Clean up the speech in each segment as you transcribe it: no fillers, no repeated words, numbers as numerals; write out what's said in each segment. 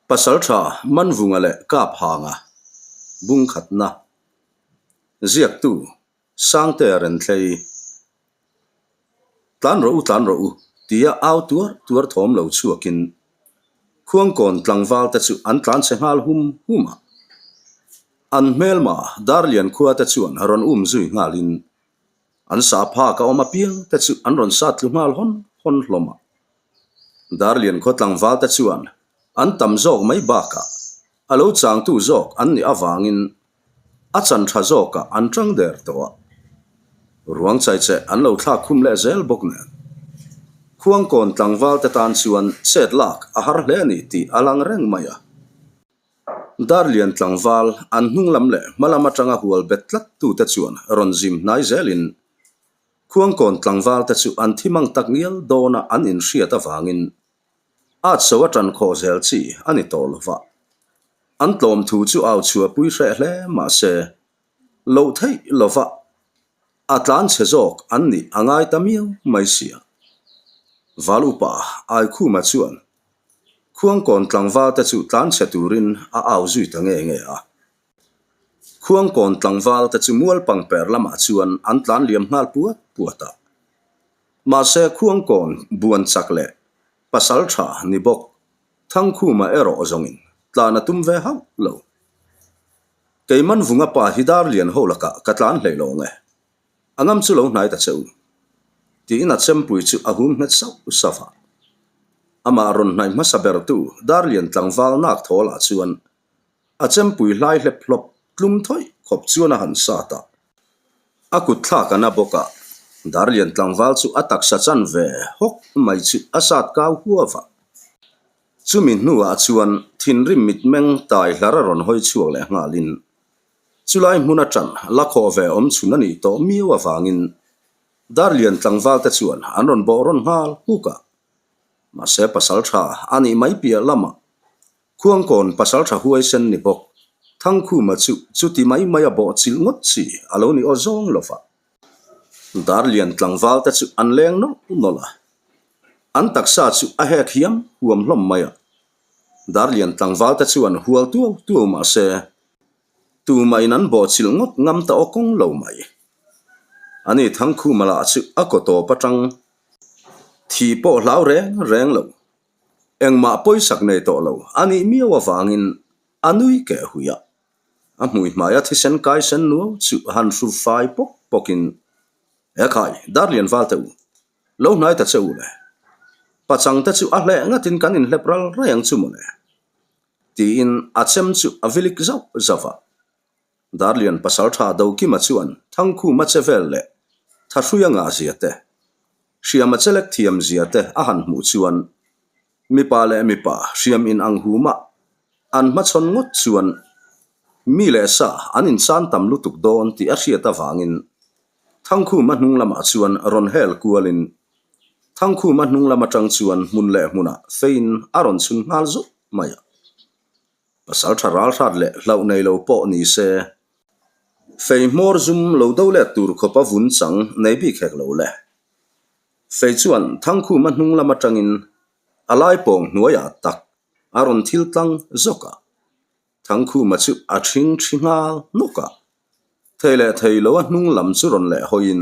Pasaltha Manvunga leh Kaphanga bungkhatna ziaktu Sangtea Renthlei Tlan rawh u, tlan rawh u tia au tuar tuar thawm lo chhuakin Khuangkawn tlangval te chu an tlan chhe nghal hum hum a. An hmelma Darlian khua te chuan rawn um zui nghalin an sa phak a awm apiang te chu an rawn sat tlu nghal hawn hawn hlawm a. Darlian khaw tlangval te chuan an tam zawk mai bakah a lo changtu zawk an nih avangin a chan tha zawkah an tang der tawh a. Ruang chaicheh an lo thlak khum leh zel bawk nen. Khuangkawn tlangval te tan chuan chet lak a har hle a ni tih a lang reng mai a. Darlian tlangval an hnung lam leh hma lam atanga hual bet tlat tute chuan rawn zim hnai zelin Khuangkawn tlangval te chu an thi mang tak ngial dawna an inhriat avangin at so a tan khawh zel chi a ni tawh lo va. An tlawm thu chu au chhuahpui hreh hle mah se, loh theih lo va a tlan chhe zawk an nih a ngai ta miau mai sia. Val upa Aikhuma chuan Khuangkawn tlangval te chu tlan chhe turin a au zui ta nge nge a. Khuangkawn tlangval te chu mual pangper lamah chuan an tlan liam nghal puat puat a. Mahse Khuangkawn buan chak leh pasal tha ni bawk Thangkhuma erawh zawngin tlan a tum ve hauh lo. Keiman vunga pa hi dar lian ho lakah ka tlan hlei lo nge. A ngam chu lo hnai ta che u. Tiin a chempui chu a hum nghet sauh sauh a. Amah rawn hnaih hmasa bertu Darlian tlangval nak thawlah chuan A chempui hlai hlep hlawp tlum thawih khawp chuan a han sat a. A kut thlak a na bawk a, Darlian tlangval chu a taksa chan ve hawk mai chu a sat kau huau a. Chumi hnuah chuan thinrim mitmeng tai hlar a rawn hawi chhuak leh nghalin chulai hmun atang la khawh ve awm chhun a nih tawh miau avangin Darlian tlangval te chuan an rawn bawh rawn nghal huk a. Mahse pasal tha a nih mai piah lamah Khuangkawn pasal tha huaisen ni bawk, Thangkhuma chu chuti mai mai a bawh chilh ngawt chi a lo ni aw zawng lo va. Darlian tlangval te chu an leng nawlh nawlh a, an taksa chu a hek hiam huam hlawm mai a. Darlian tlangval te chuan hual tuau tuau mah se, tumah in an bawh chilh ngawt ngam ta aw kawng lo mai. Ani Thangkhuma lah chu a kaw tawp atang thih pawh hlau reng reng lo. Engmah pawisak nei tawh lo a nih miau avangin a nui keh hui a. A hmui hmaia thisen kai sen nuau chu han hru fai pawk pawkin, He khai, Darlian val teh u, lo hnai ta che u le. Pachang te chu a hleh ngatin kan inhlep ral rai ang chu mawle. Tiin a chem chu a vilik zauh zauh a. Darlian pasaltha Dokima chuan Thangkhuma che vel leh Thahruia ngah zia te, Hriama chelek thiam zia te a han hmuh chuan mipa leh mipa hriam in ang huma an hmachhawn ngawt chuan mi leh sa an inchan tam lutuk dawn tih a hriat avangin Thangkhuma hnung lamah chuan rawn hel kualin Thangkhuma hnung lam atang chuan hmun leh hmunah feiin a rawn chhun nghal zuk mai a. Pasal tha ral hrat leh hlauh nei lo pawh ni se, fei hmawr zum lo do let tur khawpa vun chang nei bik hek lo le. Fei chuan Thangkhuma hnung lam atangin a lai pawng hnuaiah tak a rawn thil tlang zawk a. Thangkhuma chu a thing thi nghal nawk a. Thei leh thei lo a hnung lam chu rawn leh hawiin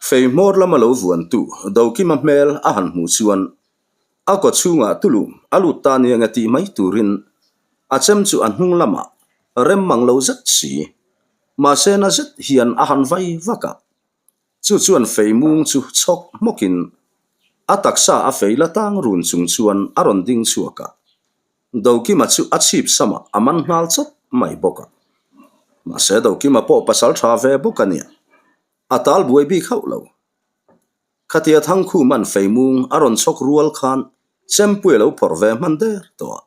fei hmawr lama lo vuantu Dokima hmel a han hmuh chuan A kaw chhungah tulum a lut ta nia nge tih mai turin a chem chu a hnung lamah rem mang lo zet si. Mahse na zet hian a han vai vak a, chu chuan fei mung chu chhawk hmawkin a taksa a fei la tang run chung chuan a rawn ding chhuak a, Dokima chu a chhip samah a man nghal chawp mai bawk a. Mahse Dokima pawh pasal tha ve bawk a nia, a tal buai bik hauh lo. Khatia Thangkhuman feimung a rawn chhawk rual khan Chempui a lo phawrh ve hman der tawh a.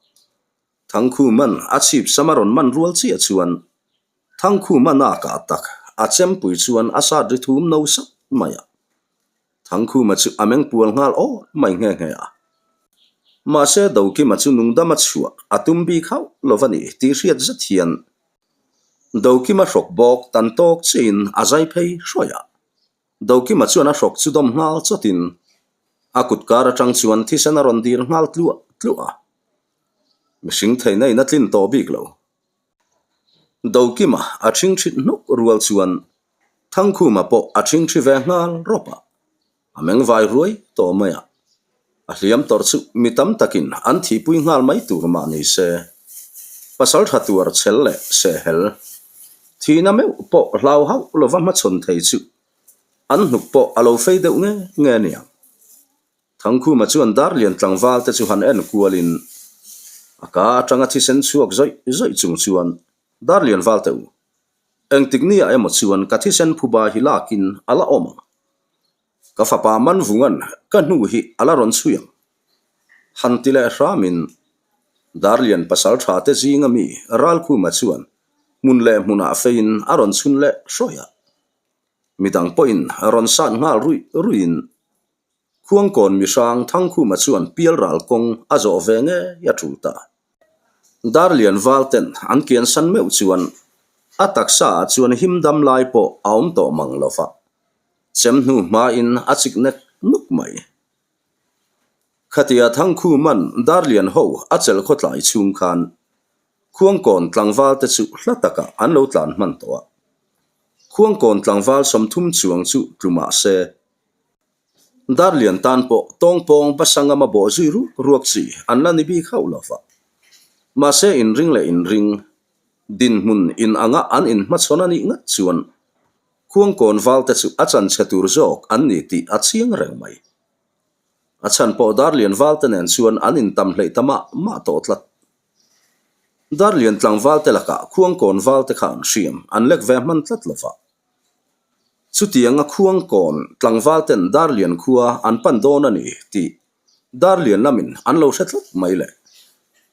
Thangkhuman a chhip sam a rawn man rual chiah chuan Thangkhuma nakah tak a Chempui chuan a sat ri thum no sap mai a. Thangkhuma chu a meng pual nghal awr mai nghe nghe a. Mahse Dokima chu nungdama chhuah a tum bik hauh lo va ni tih hriat zet hian Dokima hrawk bawk tan tawk chiin a zai phei hruai a. Dokima chuan a hrawk chu dawm nghal chawtin a kut kar atang chuan thisen a rawn dir nghal tluah tluah a. Mihring theihna in a tlin tawh bik lo. Dokima a ṭhingṭhit hnuk rual chuan Thangkhuma pawh a ṭhingṭhi ve nghal rawp a, a meng vai ruai tawh mai a. A hliam tawrh chu mi tam takin an thihpui nghal mai tur mah ni se, pasal tha tuar chhel leh sehhel thihna meuh pawh hlau hauh lova hmachhawn thei chu an hnuk pawh a lo fei deuh nge nge a niang. Thangkhuma chuan Darlian tlangval te chu han en kualin a ka atanga thisen chhuak zawih zawih chung chuan Darlian val te u, engtik nia emaw chuan ka thisen phuba hi lakin a la awm ang. Ka fapa Manvunga'n ka hnu hi a la rawn chhui ang. Han ti leh hramin Darlian pasal tha te zinga mi Ralkhuma chuan hmun leh hmunah feiin a rawn chhun leh hrawih a. Midang pawhin rawn sat nghal ruih ruihin Khuangkawn mihrang Thangkhuma chuan pialral kawng a zawh ve ngei a tul ta. Darlian val ten an kiansan meuh chuan a taksa ah chuan him dam lai pawh a awm tawh mang lo va, chem hnu hmain a chik nek nuk mai. Khatia Thangkhuman Darlian ho a chelh khawtlai chhung khan Khuangkawn tlangval te chu hla takah an lo tlan hman tawh a. Khuangkawn tlangval 30 chuang chu tlu mah se, Darlian tan pawh tawngpawng Basangama bawh zui ruak ruak chi an la ni bik hauh lo va. Mahse inring leh inring, dinhmun in anga an inhmachhawn a nih ngat chuan Khuangkawn valte chu a chanchhe tur zawk an ni tih a chiang reng mai. A chhan pawh Darlian valte nen chuan an intam hleih ta mah mah tawh tlat. Darlian tlangvalte lakah Khuangkawn valte kha an hriam, an lek ve hman tlat lo va. Chutianga Khuangkawn tlangval ten Darlian khua an pan dawn a ni tih Darlian lamin an lo hre tlat mai le.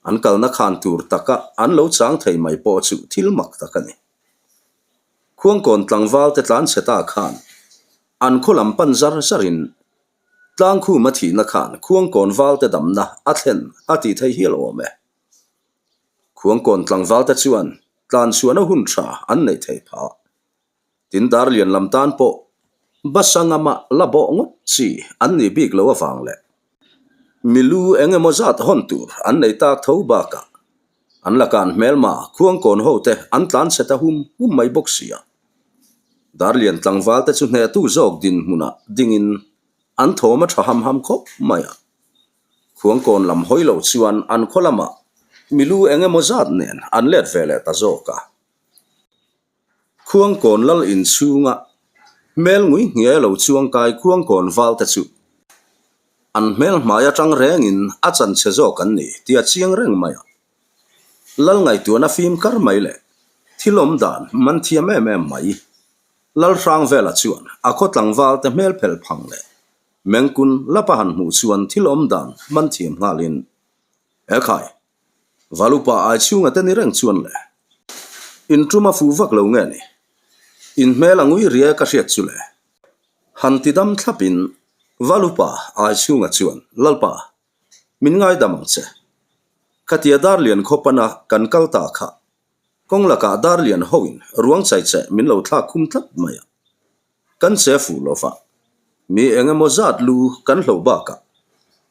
An kalna khan tur taka an lo chang thei mai pawh chu thil mak tak a ni. Khuangkawn tlangval te tlan chhe ta khan an khaw lam pan zar zarin Tlangkhuma thihna khan Khuangkawn valte damna a thlen a tih theih hial awm e. Khuangkawn tlangvalte chuan tlanchhuahna hun tha an neih theih phah. Tin Darlian lam tan pawh bus-a ngama la bawh ngawt chi an nih bik lo avang leh mi lu eng emaw zat hawn tur an nei tak tho bakah an lakan hmelma Khuangkawn hote an tlanchhe ta hum hum mai bawk si a. Darlian tlangvalte chu hnehtu zawk dinhmunah dingin an thawm a tha ham ham khawp mai a. Khuangkawn lam hawi lo chuan an khaw lamah mi lu eng emaw zat nen an let ve leh ta zawk a. Khuangkawn lal inchhunga hmel ngui hniai lo chuangkai Khuangkawn val te chu an hmel hmai atang rengin a chanchhe zawk an ni tih a chiang reng mai a. Lal ngaihtuahna fim kar mai leh thil awm dan man thiam em em mai. Lal hrang vela chuan a khaw tlangval te hmel phelh phang leh Mengkun lapa han hmuh chuan thil awm dan man thiam nghalin, Ekhai, Valupa ai chhunga te ni reng chuan le, in tum a fuh vak lo nge ni? In hmel a ngui riai ka hriat chu le. Han ti dam thlapin Valupa ai chhunga chuan, Lalpa, min ngaidam ang che. Khatia Darlian khaw pana kan kal ta kha, kawng lakah Darlian hoin ruang chaicheh min lo thlak khum tlat mai a. Kan che fuh lo va, mi eng emaw zat lu kan hloh bakah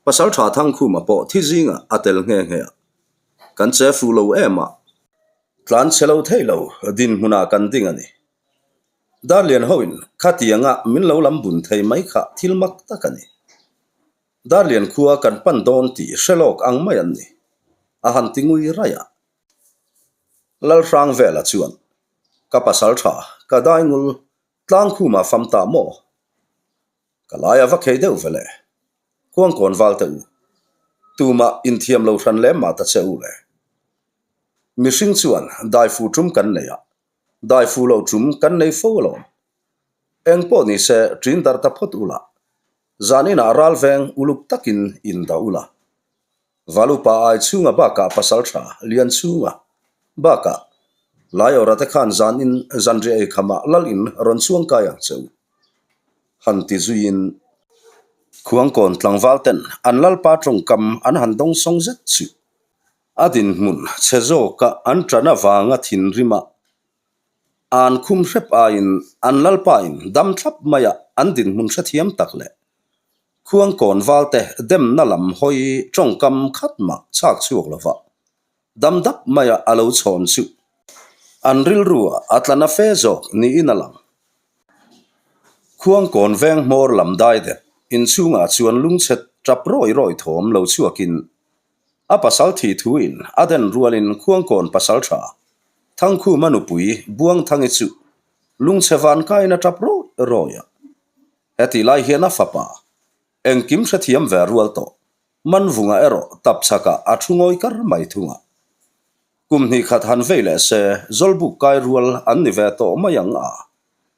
Pasal Tha Thangkhuma pawh thi zingah a tel nghe nghe a, kan che fuh lo em a, tlan che lo thei lo dinhmunah kan ding a ni. Darlian hoin khatianga min lo lam bun thei mai kha thil mak tak a ni. Darlian khua kan pan dawn tih hre lawk ang mai an ni, a han ti ngui raih a. Lalhrangvela chuan Ka pasal tha, ka daingul tlangkhumah fam ta maw? Ka lai a va khei deuh ve le. Khuangkawn val teh u. Tumah inthiam lo hran lem mah ta che u le. Mihring chuan daifu tum kan nei a, daifu loh tum kan nei fo alawm. Eng pawh ni se ṭin darh ta phawt ula, zan inah ral veng uluk takin indah ula. Valupa ai chhunga bakah pasal tha lian chhunga bakah Laiawra te khan zanin zanriah ei khamah lal in rawn chhuang kai ang che u. Han ti zuiin Khuangkawn tlangval ten an lalpa tawngkam an han dawng sawng zet chu a dinhmun chhe zawka an tan avanga thinrima an khum hrep aiin an lalpa in dam thlap maia an dinhmun hrethiam tak leh Khuangkawn valte demna lam hawi tawngkam khat mah chhak chhuak lo va. Dam dap maia a lo chhawn chu an rilru a tla na fe zawk niin a lang. Khuangkawn veng hmawr lam dai dep inchhungah chuan lungchhe tap rawi rawi thawm lo chhuakin a pasal thih thuin a den rualin Khuangkawn pasal tha Thangkhuma nupui Buangthangi chu lungchhe van kain a tap rawi rawi a. Hetih lai hian a fapa engkim hrethiam ve rual tawh Manvunga erawh tap chhakah a thu ngawi kar mai thung a. Kum hnih khat han vei leh se Zawlbuk kai rual an ni ve tawh mai ang a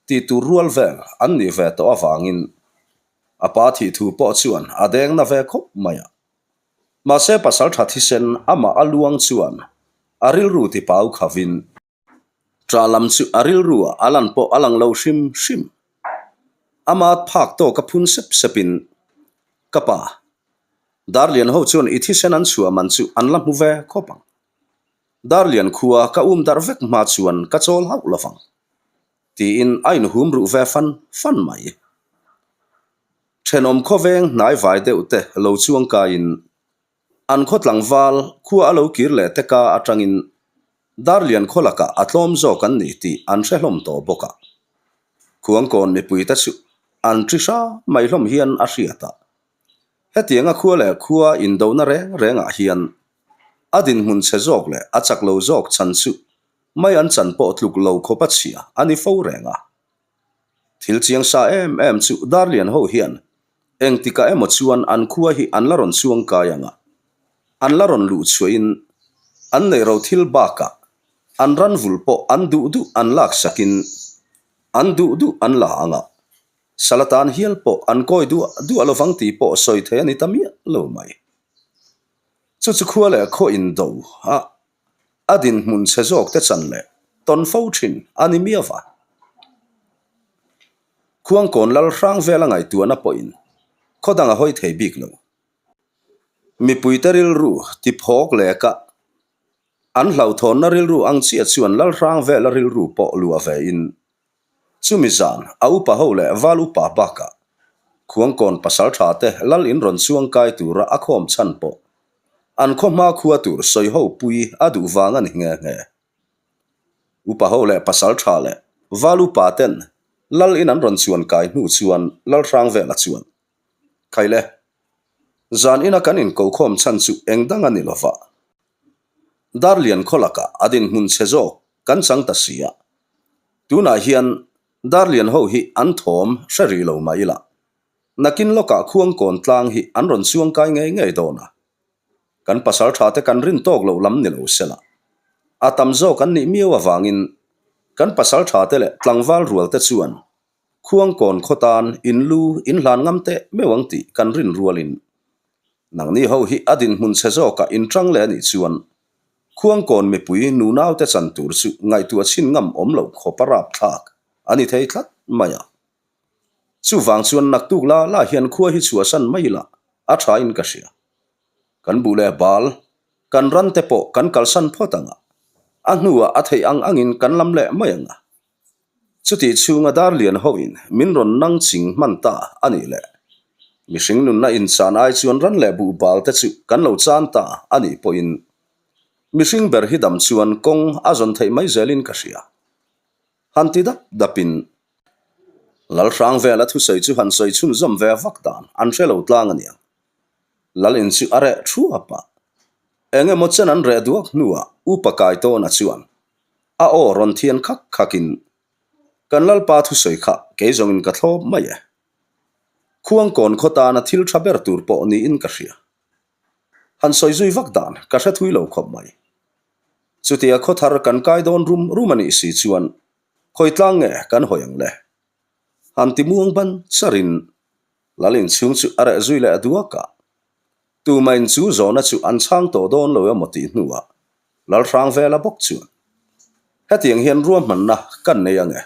tih tur rual vel an nih ve tawh avangin a pa thih thu pawh chuan a deng na ve khawp mai a. Mahse pasal tha thisen amah a luang chuan a rilru ti pau khavin Ṭah lam chu a rilru ah a lan pawh a lang lo hrim hrim. Ama phak tawk a phun sep sep in, Ka pa, Darlian ho chuan i thisen an chhuah man chu an la hmu ve khawp ang. Darlian khua ka um darh vek hma chuan ka chawl hauh lo vang, tiin a inhum ruh ve fan fan mai. Ṭhenawm khawveng hnai vai deuh te lo chuang kaiin An khaw tlangval khua a lo kir leh te ka atangin Darlian khaw lakah a tlawm zawk an ni tih an hre hlawm tawh bawk a. Khuangkawn mipui te chu an ṭi hra mai hlawm hian a hriat a. Hetianga khua leh khua indona reng rengah hian a dinhmun chhe zawk leh a chak lo zawk chhan chu mai an chan pawh tluk lo khawp a chhia a ni fo reng a. Thil chiang sa em em chu Darlian ho hian engtikah emaw chuan an khua hi an la rawn chuang kai ang a, an la rawn luh chhuahin an neih ro thil bakah an ran vul pawh an duh duh an lak sakin an duh duh an la ang a, sal atan hial pawh an kawi duah duah lovang tih pawh sawi thei a ni ta miah lo mai. Chu chu khua leh khaw indo a A dinhmun chhe zawk te chan leh tawn fo thin a ni miau va. Khuangkawn lal hrang vel a ngaihtuahna pawhin khaw dang a hawi thei bik lo. Mipuite rilru ti phawk leh kah an hlauhthawnna rilru ang chiah chuan lal hrang vela rilru pawh luah ve in Chumi zan, a upa ho leh val upa bakah Khuangkawn pasal tha te lal in rawn chuang kai tura a khawm chhan pawh an khaw hma khua tur sawi ho pui a duh vang a ni nghe nghe. Upa ho leh pasal tha leh val upa ten lal in an rawn chuan kai hnu chuan lal hrang vela chuan Khaile, zan ina kan inkokhawm chhan chu eng dang a ni lova. Darlian khaw lakah a dinhmun chhe zawk kan chang ta si a, tunah hian Darlian ho hi an thawm hre rih lo mah ila, nakin lawkah Khuangkawn tlang hi an rawn chuang kai ngei ngei dawn a, kan pasal tha te kan rin tawk loh lam ni lo sela, a tam zawk an nih miau avangin kan pasal tha te leh tlangval rual te chuan Khuangkawn khaw tan in lu in hlan ngam teh meuh ang tih kan rin rualin nangni ho hi a dinhmun chhe zawkah in tang leh a nih chuan Khuangkawn mipui nunaute chan tur chu ngaihtuah chhin ngam awm loh khawp a rapthlak a ni thei tlat mai a. Chuvang chuan naktuk la la hian khua hi chhuahsan mai ila a tha in ka hria. Kan buh leh bal, kan ran te pawh kan kalsan phawt ang a, a hnuah a theih ang angin kan lam leh mai ang a. Chutih chhunga Darlian hoin min rawn nang ching hman ta a nih le. Mihring nunna inchan ai chuan ran leh buhbal te chu kan lo chan ta a nih pawhin mihring ber hi dam chuan kawng a zawn theih mai zelin ka hria. Han ti dap dapin Lalhrang vela thusawi chu han sawi chhunzawm ve vak dan an hre lo tlang a niang. Lal in chu a reh thuap a. Eng emaw chen an reh duak hnuah Upa Kaitawna chuan A aw rawn thian khak khakin, Kan Lalpa thusawi kha kei zawngin ka thlawp mai e. Khuangkawn khaw tana thil tha ber tur pawh niin ka hria. Han sawi zui vak dan ka hre thui lo khawp mai. Chutia khaw thar kan kai dawn rum rum a nih si chuan khawi tlang nge kan hawi ang le? Han ti muang ban charin Lal inchhung chu a reh zui leh duak a. Tumain chu zawhna chu an chhang tawh dawn lo emaw tih hnuah Lalhrang vela bawk chuan hetiang hian ruahmanna kan nei ang e.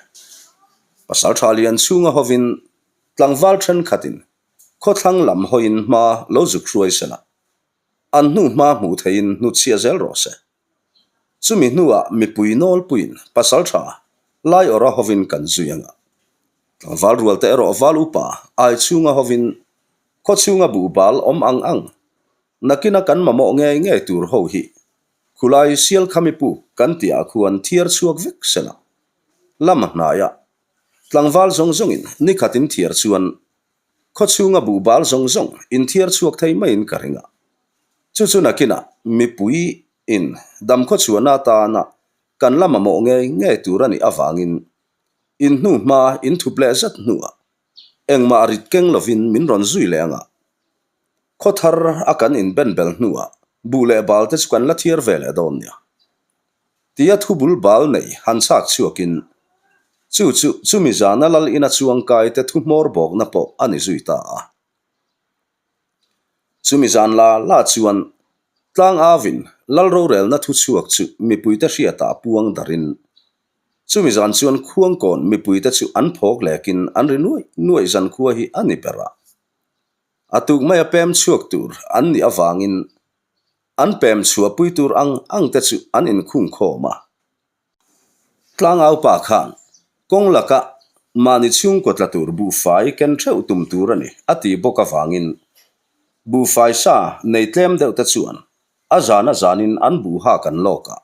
Pasaltha lian chhunga hovin tlangval thenkhatin khawthlang lam hawiin hma lo zuk hruai sela, an hnu hma hmuh theihin hnutchhiah zel rawh se. Chumi hnuah mipui nawlpuiin pasaltha Laiawrha hovin kan zui ang a. Tlangval rualte erawh val upa ai chhunga hovin khaw chhunga buhbal awm ang ang nakina kan mamawh ngei ngei tur ho hi. Khulai Sialkhami puk kan tihah khuan thiar chhuak vek sela. Lama hnaia tlangval zawng zawngin nikhat in thiar chuan khaw chhunga buhbal zawng zawng in thiar chhuak thei maiin ka ring a. Chu chu nakinah mipui in damkhaw chhuahna atana kan la mamawh ngei ngei tur a nih avangin in hnu hma in thup leh zat hnuah engmah rit keng lovin min rawn zui leh ang a. Khaw thar a kan inben bel hnuah buh leh bal te chu kan la thiar ve leh dawn nia. Tia thu bul bal nei han chhak chhuakin chu chu chumi zana lal ina chuangkai te thu hmawr bawkna pawh a ni zui ta a. Chumi zan la la chuan tlang avin lal rorelna thu chhuak chu mipuite hriatah puang darin chumi zan chuan khuangkawn mipuite chu an phawk lekin an ri nuaih nuaih zan khua hi a ni ber a. A tuk maia pem chhuak tur an nih avangin an pem chhuahpui tur ang ang te chu an inkhung khawm a. Tlangau pa khan kawng laka mahni chhungkaw tla tur buhfai ken theuh tum tur a ni a tih bawk avangin buhfai sa nei tlem deuh te chuan a zan a zanin an buh hak an lawk a.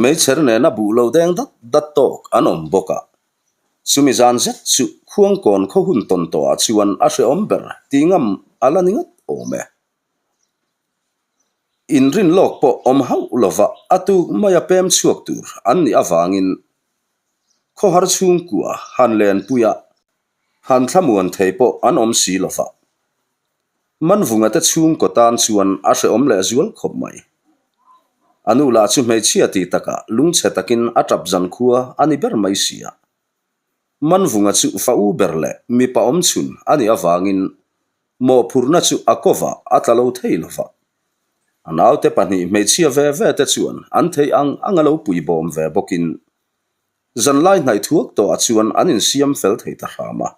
Meichher nena buh lo deng dat dat tawk an awm bawk a. Chumi zan zet chu Khuangkawn khaw hun tawn tawhah chuan a hrehawm ber tih ngam a la ni ngawt awm e. Inrin lawk pawh awm hauh lova a tuk maia pem chhuak tur an nih avangin khawhar chhungkua han lenpuia han thlamuan thei pawh an awm si lova. Manvunga te chhungkaw tan chuan a hrehawm leh zual khawp mai. A nu lah chu hmeichhia ti takah lungchhe takin a tap zan khua a ni ber mai si a. Manvunga chu fa u ber leh mipa awm chhun a nih avangin mawhphurhna chu a kovah a tla lo thei lova. A naute pahnih hmeichhia ve ve te chuan an theih ang ang a lo puibawm ve bawkin zanlai hnaih thuak tawhah chuan an insiam fel thei ta hram a.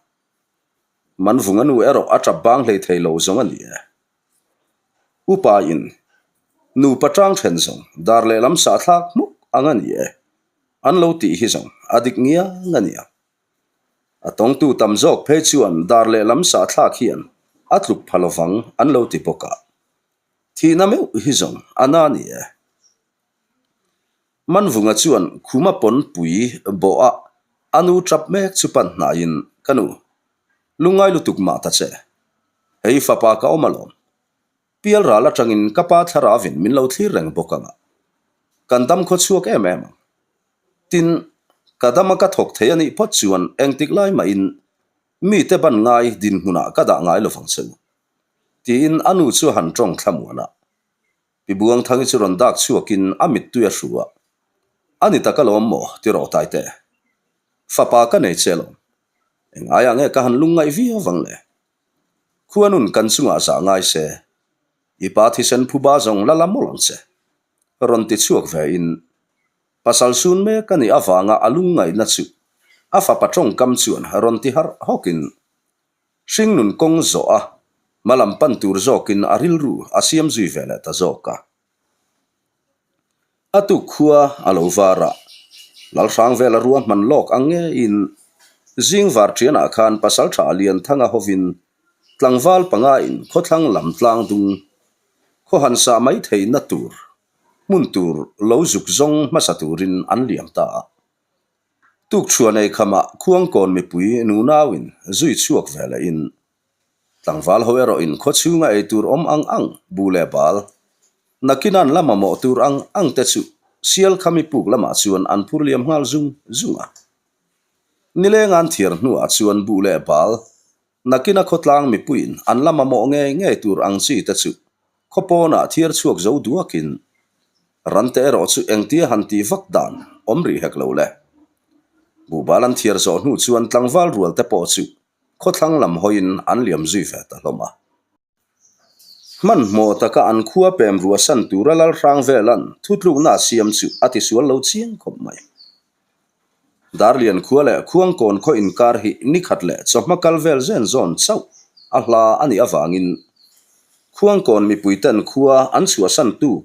Manvunga nu erawh a tap bang hlei thei lo zawng a ni e. Upa in nupa tang then zawng dar lehlam sah thlak hmuk ang a ni e. An lo tih hi zawng a dik ngiang a nia. A tawngtu tam zawk phei chuan dar lehlam sah thlak hian a tluk pha lovang an lo ti bawk a. Thihna meuh hi zawng a na ni e. Manvunga chuan khuma pawn pui bawh a a nu tap mek chu pan hnaiin, Ka nu, lungngai lutuk mah ta che. Hei fapa ka awm alawm. Pial ral atangin ka pa thlaravin min lo thlir reng bawk ang a. Kan dam khaw chhuak em em ang. Tin, ka dama ka thawk thei a nih phawt chuan engtik lai mahin mite ban ngai dinhmunah ka dah ngai lovang che u. Tiin a nu chu a han tawng thlamuan a. Pi Buangthangi chu rawn dak chhuakin a mittui a hru a, A ni tak alawm maw? ti rawh Taite. Fapa ka nei che alawm. Eng aiah nge ka han lungngaih viau vang le? Khuanun kan chungah zah ngai se, i pa thisen phuba zawng la la mawlh ang che. Rawn ti chhuak ve in, pasal sun mek a nih avanga a lungngaihna chu a fapa tawngkam chuan rawn ti harh hawkin, Hringnun kawng zawh a, hmalam pan tur zawkin a rilru a siam zui ve leh ta zawk a. A tuk khua a lo var a, Lalhrang vela ruahman lawk ang ngeiin zing var ṭianah khan Pasalṭha Lianthanga hovin tlangval pangain khawthlang lam tlang dung khaw han sah mai theihna tur hmun tur lo zuk zawng hmasa turin an liam ta a. Tukchhuan ei khamah Khuangkawn mipui nunauin zui chhuak ve lehin tlangval ho erawhin khawchhunga ei tur awm ang ang, bu leh bal, nakin an la mamawh tur ang ang te chu Sialkhami puk lamah chuan an phur liam nghal zung zung a. Nileng an thiar hnuah chuan bu leh bal, nakina khawtlang mipuiin an la mamawh ngei ngei tur ang chi te chu Khaw pawnah thiar chhuak zo duakin rante erawh chu engtia han tih vak dan awm rih hek lo le. Buhbal an thiar zawh hnu chuan tlangval rual te pawh chu khawthlang lam hawiin an liam zui ve ta hlawm a. Hmanhmawh taka an khua pem ruahsan tura Lalhrang velan thutlukna a siam chu a tisual lo chiang khawp mai. Darlian khua leh Khuangkawn khaw inkar hi nikhat leh chawhma kal vel zen zawn chauh a hla a nih avangin Khuangkawn mipuiten khua an chhuahsan tuk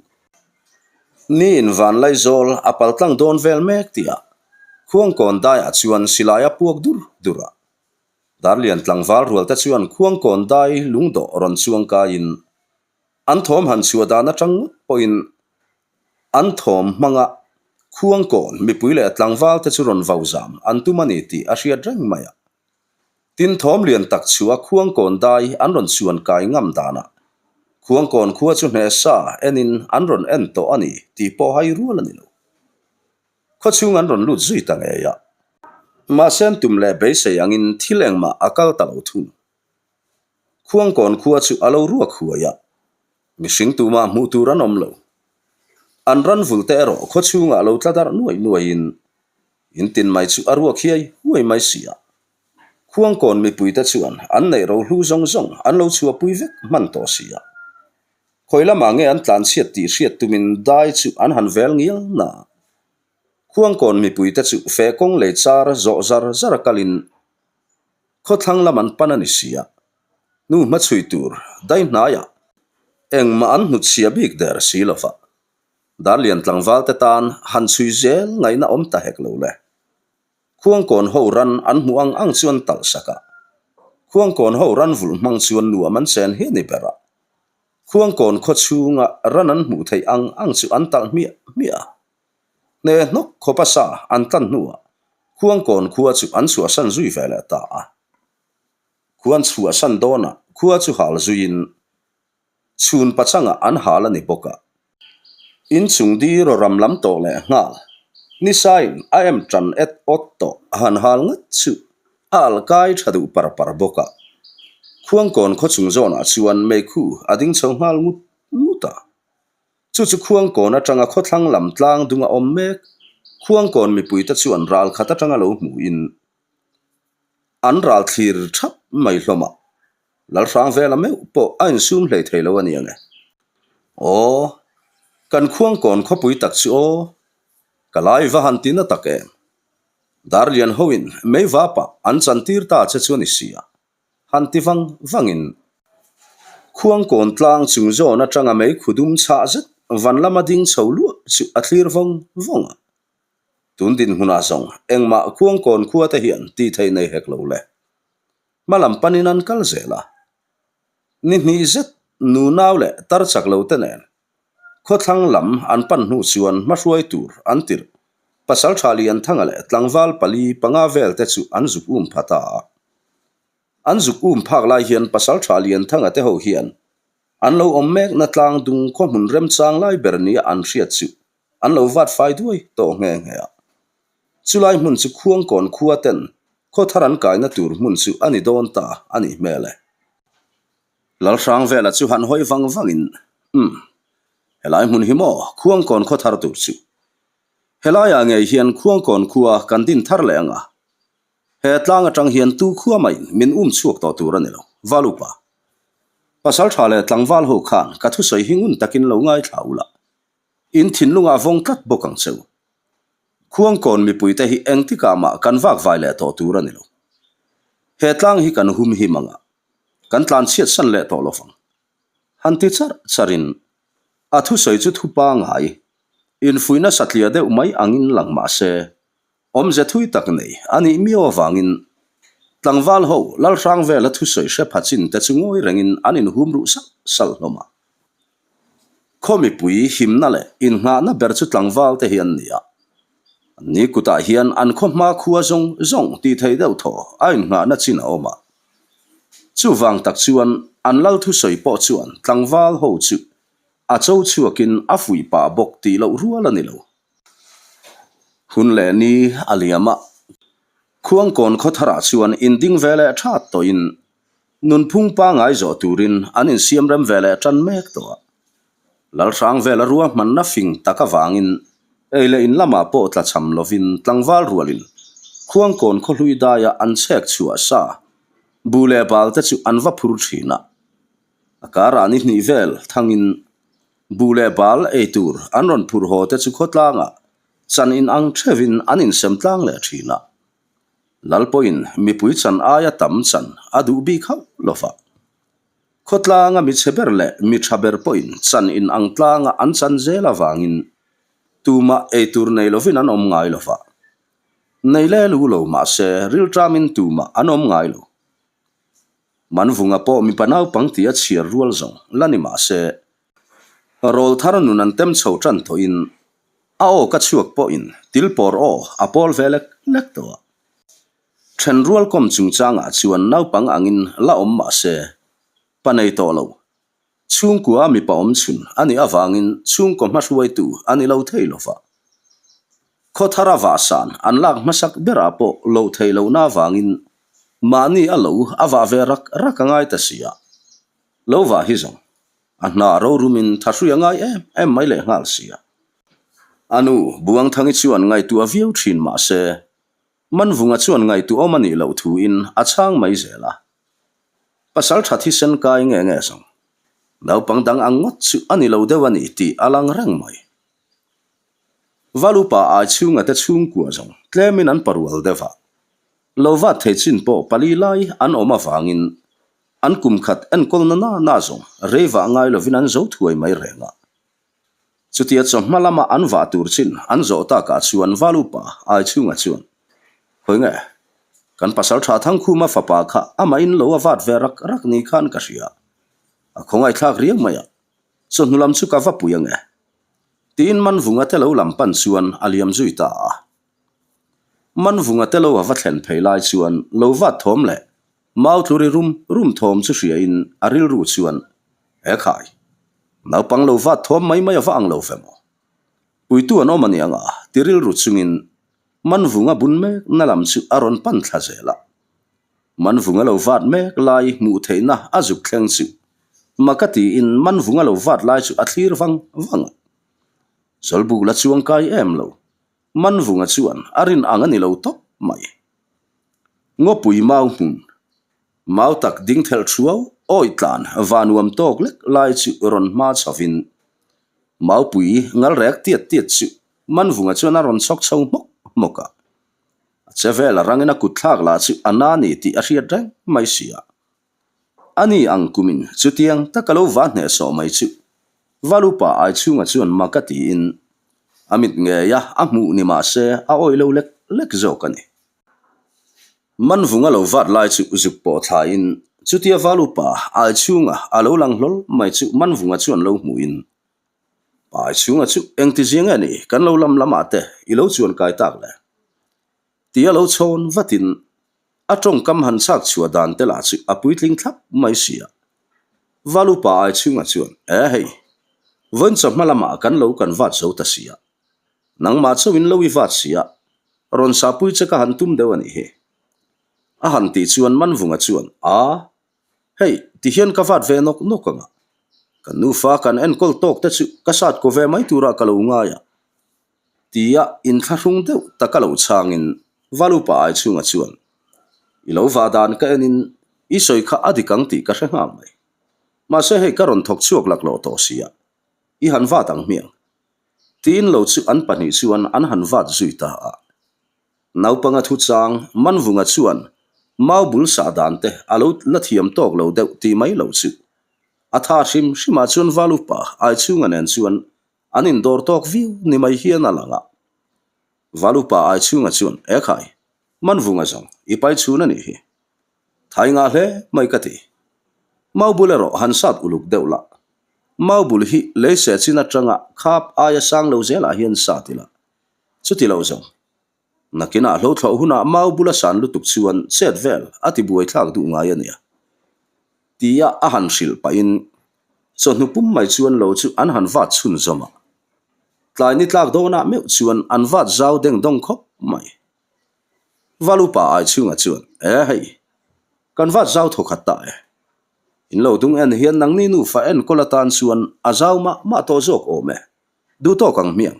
niin Vanlaizawl a paltlang dawn vel mek tihah Khuangkawn daiah chuan silai a puak dur dur a. Darlian tlangval rualte chuan Khuangkawn dai lungdawh rawn chuang kaiin an thawm han chhuah dan atang ngawt pawhin. An thawm hmanga Khuangkawn mipui leh tlangval te chu rawn vau zam an tum a ni tih a hriat reng mai a. Tin thawm lian tak chu a Khuangkawn dai an rawn chuan kai ngam danah Khuangkawn khua chu hneh sa enin an rawn en tawh a ni tih pawh hai rual a ni lo. Khawchhung an rawn lut zui ta ngei a. Mahse an tum leh beisei angin thil engmah a kal ta lo thung. Khuangkawn khua chu a lo ruak huai a, mihring tumah hmuh tur an awm lo. An ran vul te erawh khawchhungah lo tla darh nuai nuaiin in tin mai chu a ruak hiai huai mai si a. Khuangkawn mipuite chuan an neih rohlu zawng zawng an lo chhuahpui vek hman tawh si a. Khawi lamah nge an tlanchhiat tih hriat tumin dai chu an han vel ngial na. Khuangkawn mipuite chu feh kawng lei char zawh zar zar a kalin Khawthlang lam an pan a ni si a, hnu hmachhui tur dai hnaiah engmah an hnutchhia bik der si lo va, Darlian tlangval te tan han chhui zel ngaihna awm ta hek lo le. Khuangkawn ho ran an hmuh ang ang chuan talh sak a, Khuangkawn ho ran vulh hmang chuan nuam an chen hi a ni ber a, Khuangkawn khaw chhunga ran an hmuh theih ang ang chu an talh hmiah hmiah a. Hne hnawk khawpa sa an tlan hnuah Khuangkawn khua chu an chhuahsan zui ve leh ta a. Khua an chhuahsan dawnah khua chu hal zuiin chhun pachangah an hal a ni bawk a. Inchung dir ram lam tawh leh nghal nisain a em tan et awt tawh a han hal ngat chu a alkai tha duh par par bawk a. Khuangkawn khaw chung zawnah chuan meikhu a ding chho nghal ngut ngut a. Chu chu Khuangkawn atanga khawthlang lam tlang dunga awm mek Khuangkawn mipuite chuan ral khat atanga lo hmuhin an ral thlir thap mai hlawm a, Lalhrang vela meuh pawh a insum hlei thei lo a ni ang e. Aw, kan Khuangkawn khawpui tak chu aw, ka lai va han ti na tak em. Darlian hoin meivapa an chantir ta che chu a ni si a. Han ti vang vangin Khuangkawn tlang chung zawn atanga mei khu dum chhah zet van lama ding chho luah chu a thlir vawng vawng a. Tun dinhmunah zawng engmah Khuangkawn khua te hian tih theih nei hek lo le. Hma lam panin an kal zel a. Ni hnih zet nu nau leh tar chak lo te nen khawthlang lam an pan hnu chuan hmahruai tur an tirh. Pasaltha Lianthanga leh tlangval pali panga vel te chu an zuk um pha ta a. An zuk um phak lai hian Pasaltha Lianthanga te ho hian an lo awm mekna tlang dung khaw hmun remchang lai ber nia an hriat chu an lo vat fai duai tawh nghe nghe a. Chulai hmun chu Khuangkawn khua ten khaw thar an kaina tur hmun chu a ni dawn ta a nih hmel e. Lalhrang vela chu han hawi vang vangin, Umm, helai hmun hi maw Khuangkawn khaw thar tur chu. Helaiah ngei hian Khuangkawn khua kan din thar leh ang a. He tlang atang hian tu khua maiin min um chhuak tawh tur a ni lo, Valupa. Pasal tha leh tlangval ho khan ka thusawi hi ngun takin lo ngaithla ula, in thinlungah vawng tlat bawk ang che u. Khuangkawn mipuite hi engtikah mah kan vak vai leh tawh tur a ni lo. He tlang hi kan hum him ang a, kan tlan chhiat san leh tawh lo vang. Han ti char charin a thusawi chu thu pangai, infuihna satliah deuh mai angin lang mah se, Awmze thui tak nei a nih miau avangin tlangval ho Lalhrang vela thusawi hre pha chin te chu ngawi rengin an inhum ruh salh salh hlawm a. Khaw mipui himna leh innghahna ber chu tlangval te hi an ni a. An ni kutah hian an khaw hma khua zawng zawng tih theih deuh thaw a innghahna chin a awm a. Chuvang tak chuan an lal thusawi pawh chuan tlangval ho chu a cho chhuakin a fuih pah bawk tih loh rual a ni lo. Hun leh ni a liam a, Khuangkawn khawtharah chuan inding ve leh that tawhin nunphung pangai zawh turin an insiam rem ve leh tan mek tawh a. Lalhrang vela ruahmanna fing tak avangin ei leh in lamah pawh tlachham lovin tlangval rualin Khuangkawn khawhlui daia an chhek chhuah sa bu leh bal te chu an va phur thin a. A karah ni hnih vel thangin Buh leh bal ei tur an rawn phurh haw te chu khawtlangah chan in ang theuhin an insem tlang leh thin a. Lal pawhin mipui chan aia tam chan a duh bik hauh lo va. Khawtlanga mi chhe ber leh mi tha ber pawhin chan in ang tlanga an chan zel avangin tumah ei tur nei lovin an awm ngai lo va. Nei le lu lo mahse rilṭamin tumah an awm ngai lo. Manvunga pawh mipa naupang tih a chhiar rual zawng la ni mah se, rawl thar nun an tem chho tan tawhin. A aw ka chhuak pawhin tilpawr aw a pawl ve lek lek tawh a. Thenrual kawm chungchangah chuan naupang angin la awm mah se, pa nei tawh lo. Chhungkua mipa awm chhun a nih avangin chhungkaw hmahruaitu a ni lo thei lo va. Khawthara vahsan an lak hmasak berah pawh loh theih lohna avangin mahni a lo a vah ve rak rak a ngai ta si a. Lo vah hi zawng a hna rorumin thahrui a ngai em em mai leh nghal si a. A nu Buangthangi chuan ngaihtuah viau thin mah se, Manvunga chuan ngaihtuahawm a nih loh thuin a chhang mai zel a. Pasal tha thisen kai nge nge zawng. Naupang dang ang ngawt chu a ni lo deuh a ni tih a lang reng mai. Valupa ai chhunga te chhungkua zawng tlemin an parual deuh a. Lo vat thei chin pawh pali lai an awm avangin an kum khat enkawlna na na zawng rei vah ngai lovin an zo thuai mai reng a. Chutia chawhma lama an vah tur chin an zawh takah chuan Valupa Aichhunga chuan, Khawi nge, kan pasal tha Thangkhuma fapa kha amah in lo a vat ve rak rak ni khan ka hria. A khawngaihthlak riau mai a, chawhnu lam chu ka va pui ange. Tiin Manvunga te lo lam pan chuan a liam zui ta a. Manvunga te lo a va thlen phei lai chuan lo vat thawm leh Mau tluri rum rum thawm chu hriain a rilru chuan, He khai, naupang lo vat thawm mai mai a va ang lo ve maw? Puitu an awm a ni ang a, ti rilru chungin Manvunga bun mek na lam chu a rawn pan thla zel a. Manvunga lo vat mek lai hmuh theihna a zuk thleng chu maka tiin Manvunga lo vat lai chu a thlir vang vang a. Zawlbuk la chuang kai em lo. Manvunga chuan a rin ang a ni lo tawp mai. Ngawpui mau hmun, mau tak ding thelh thuau awi tlan va nuam tawk lek lai chu rawn hma chhovin Maupui ngal rek tiat tiat chu Manvunga chuan a rawn chhawk chho hmawk hmawk a. A che vel a rangin a kut thlak lah chu a na ni tih a hriat reng mai si a. Ani ang kumin chutiang taka lo va hnehsawh mai chu Valupa Aichhunga chuan mak a tiin a mit ngei a, a hmuh ni mah se a awih lo lek lek zawk a ni. Manvunga lo vat lai chu zuk pawh thlaiin chutia Valupa Aichhunga a lo lang hlawl mai chu Manvunga chuan lo hmuhin Pa Aichhunga chu engti zia nge ni kan lo lam lamah te i lo chuan kai tak le? Tia lo chhawn vatin A tawngkam han chhak chhuah dan te lah chu a puitling thlap mai si a. Valupa ai chhungah chuan, E hei, vawiin chawhma lamah kan lo kan vat zo ta si a. Nangmah chauhin lo i vat si a, rawn sahpui che ka han tum deuh a nih hi. A han tih chuan Manvunga chuan, A, hei, tihian ka vat ve nawk nawk ang a. Kan nufa kan enkawl tawk te chu ka sat ko ve mai turah ka lo ngai a. Tia inthlahrung deuh taka lo chhangin Valupa ai chhunga chuan, I lo vah dan ka enin i sawi kha a dik ang tih ka hre nghal mai. Mahse hei ka rawn thawk chhuak laklawh tawh sia, i han vat ang hmiang. Tiin lo chu an pahnih chuan an han vat zui ta a. Naupanga thuchang Manvunga chuan mau bul sah dan te a lo la thiam tawk lo deuh tih mai lo chu a tha hrim hrimah chuan Valupa ai chhunga nen chuan An indawr tawk viau ni mai hian a lang a. Valupa ai chhunga chuan, E khai, Manvunga zawng, i pai chhun a nih hi. Thai ngah hle mai ka ti. Mau bul erawh han sat uluk deuh lah. Mau bul hi lei seh chin atanga khap aia sang lo zelah hian sat ila. Chuti lo zawng. Nakinah hlo thlawh hunah mau bula san lutuk chuan chet vel a ti buaithlak duh ngai a nia. Tia a han hrilh pahin chawhnu pum mai chuan lo chu an han vat chhun zawm a. Tlai ni tlak dawnah meuh chuan an vat zau deng dawng khawp mai. Valupa ai chhungah chuan, E hei, kan vat zau thawkhat ta e. In lo dung en hian nangni nufa enkawl atan chuan a zau mah mah tawh zawk awm e. Duh tawk ang hmiang.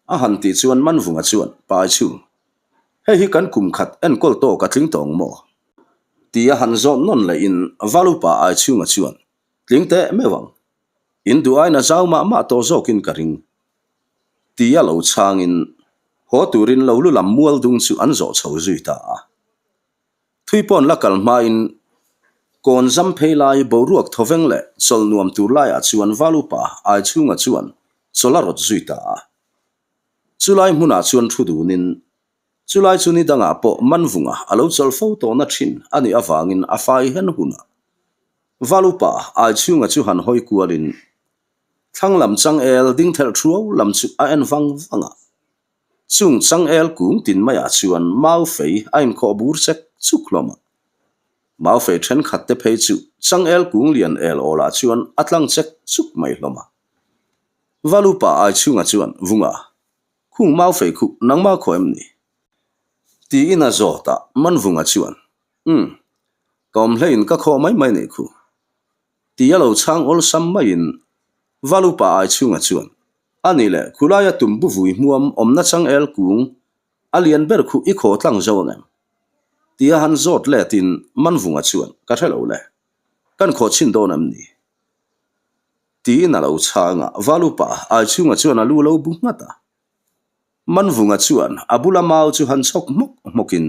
A han tih chuan Manvunga chuan, Pai chu, hei hi kan kum khat enkawl tawk a tling tawng maw? Tia han zawt nawn lehin Valupa Aichhunga chuan, Tling teh meuh ang. In duh aina zau mah mah tawh zawkin ka ring. Tia lo chhangin haw turin lo lu lam mual dung chu an zawh chho zui ta a. Thui pawn la kal hmain kawn zam phei lai boruak thawveng leh chawlh nuam tur laiah chuan Valupa Aichhunga chuan chawlh a rawt zui ta a. Chulai hmunah chuan thu dunin chulai chu ni dangah pawh Manvunga a lo chawlh fo tawhna thin a nih avangin a fai hen hunah Valupa Aichhunga chu han hawi kualin. Thlang lam changel ding thelh thuau lam chu a en vang vang a. Chung changel kung tin maiah chuan mau fei a inkhawh bur chek chuk hlawm a. Mau fei thenkhat te phei chu changel kung lian el awlah chuan a tlang chek chuk mai hlawm a. Valupa ai chhungah chuan Vunga, Khung mau fei khuh nangmah khaw em ni? Tiin a zawt a, Manvunga chuan, Umm, ka awm hleiin ka khawh mai mai nei khu. Ti a lo chhang awlsam maiin Valupa ai chhunga chuan, A nih leh, khulaia tumbu vui hmuam awmna changel kung a lian ber khuh i khaw tlang zo ang em? Ti a han zawt letin Manvunga chuan, Ka hre lo le, kan khaw chhin dawn em ni? Tiin a lo chhang a, Valupa ai chhunga chuan a lu lo bu nghat a. Manvunga chuan a bula mau chu han chhawk hmawk hmawkin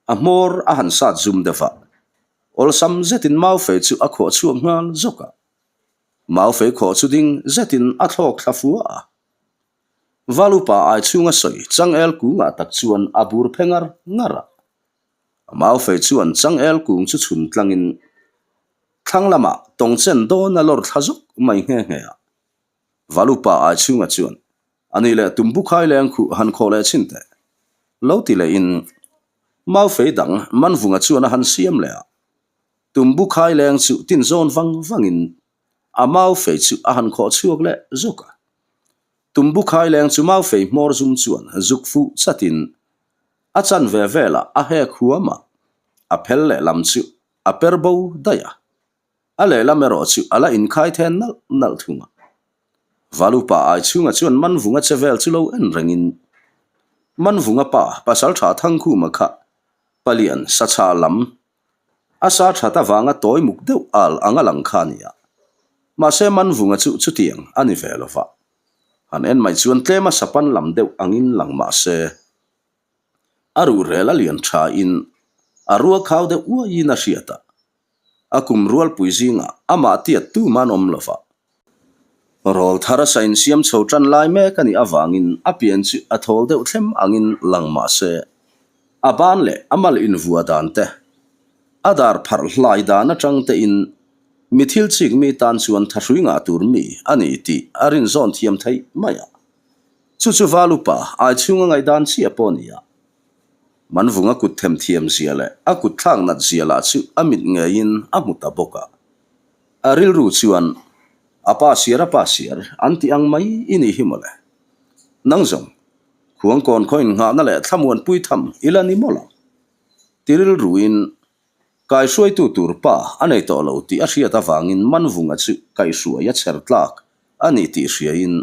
a hmawr a han sat zum deuh a, awlsam zetin mau fei chu a khawh chhuak nghal zawk a. Mau fei khawh chu ding zetin a thlawk thla fua a. Valupa ai chhunga sawi changel kungah tak chuan a bur phe ngar ngar a. Mau fei chuan changel kung chu chhun tlangin thlang lamah tawngchen dawn a lawr thla zawk mai nghe nghe a. Valupa ai chhunga chuan, A nih leh tumbu khai leng khuh han khawh leh chhin teh. Lo ti lehin mau fei dang Manvunga chuan a han siam leh a. Tumbu khai leng chu tin zawn vang vangin a mau fei chu a han khawh chhuak leh zawk a. Tumbu khai leng chu mau fei hmawr zum chuan zuk fuh chatin a chan ve velah a hek huam a, a phel lehlam chu a per bo daih a. A lehlam erawh chu a la inkhai then nalh nalh thung a. Valupa ai chhungah chuan Manvunga che vel chu lo en rengin Manvunga pa Pasaltha Thangkhuma kha palian sacha lam a sa that avanga tawi muk deuh al anga lang kha a ni a. Mahse Manvunga chu chutiang a ni ve lova. Han en mai chuan tlema sapan lam deuh angin lang mahse a ruhrel a lian thain a ruakhau deuh uaiin a hriat a. A kum rualpui zingah amah tiat tum an awm lova. Rawl thar a sa insiam chho tan lai mek a nih avangin a pian chu a thawl deuh thlem angin lang mah se, a ban leh a mal invua dan te, a dar pharh hlai dan atang tein mi thil chik mi tan chuan thahrui ngah tur mi a ni tih a rinzawn thiam theih mai a. Chu chu Valupa ai chhunga ngaihdan chiah pawh a ni a. Manvunga kut themthiam zia leh a kut thlak nat zia lah chu a mit ngeiin a hmu ta bawk a. A rilru chuan, A pa siar a pa siar, an ti ang mai i nih hi mawle. Nang zawng, khuangkawn khaw innghahna leh thlamuanpui tham i la ni mawlh ang. Ti rilruin, kaihruaitu tur pa a nei tawh lo tih a hriat avangin Manvunga chu kaihruai a chher tlak a ni tih hriain